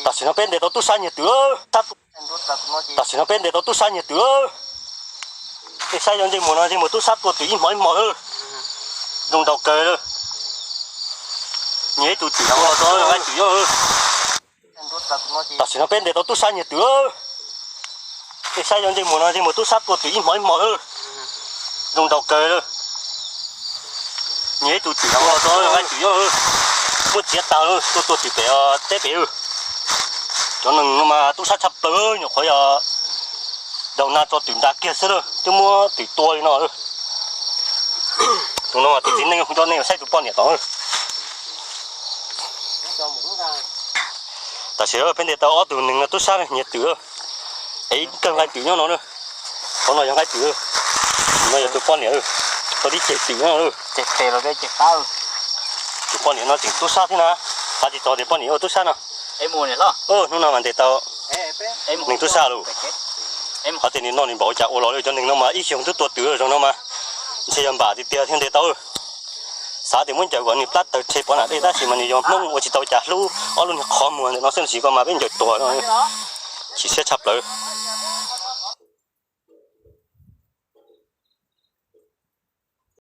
Tam sim no peb ntes tau tub sab nyiag twm lawm. Tam sim no peb ntes tau tub sab nyiag twm lawm. Peb saib yog ntsej muag no ntsej muag tub sab tua twm ib hmos ib hmos lawm. Zoo nraug kawg lawm. Nyiag ib tug twm tua tau nqaij twm nyob lawm. Tam sim no peb ntes tau tub sab nyiag twm lawm. Peb saib yog ntsej muag no ntsej muag tub sab tua twm ib hmos ib hmos lawm. Zoo nraug kawg lawm. Nyiag ib tug twm tua tau nqaij twm nyob lawm. Muab txiav tag lawm, tuaj tua twm pem teb pem lawm. Cov neeg no mas tub sab tshaj plaws, nyuam qhuav yog daug nag tso twm nra kiag xwb lawm twb muab twm tua li no lawm. Tus no mas tus txiv neej, hu cov neeg saib tus poj niam tod. Tam sim peb ntes tau ob tug neeg no tub sab nyiag twm, es ib kawg nqaij twm nyob no na. Qhov no yog nqaij twm, no yog tus poj niam, tau tib ceg twm nyob no. Tus poj niam no tseem tub sab thiab na, xav tsis txog tias poj niam ua tub sab no. Hnub no mas ntes tau neeg tub sab lawm. Qhov tias nws noj nws npaum cas ua los li cov neeg no mas ib xyoos twb tua twm zaum no mas ntshe yog npam tiag tiag thiaj ntes tau. Xav tias muab ncaws kom nws plab tawg rhe pov nram dej tab sis mas nws yog Hmoob ua tsis tau cas hlub ob lub niag qhov muag ntawm no xwb los sis ko mas peb ncaws tuag no. Chim siab tshaj plaws.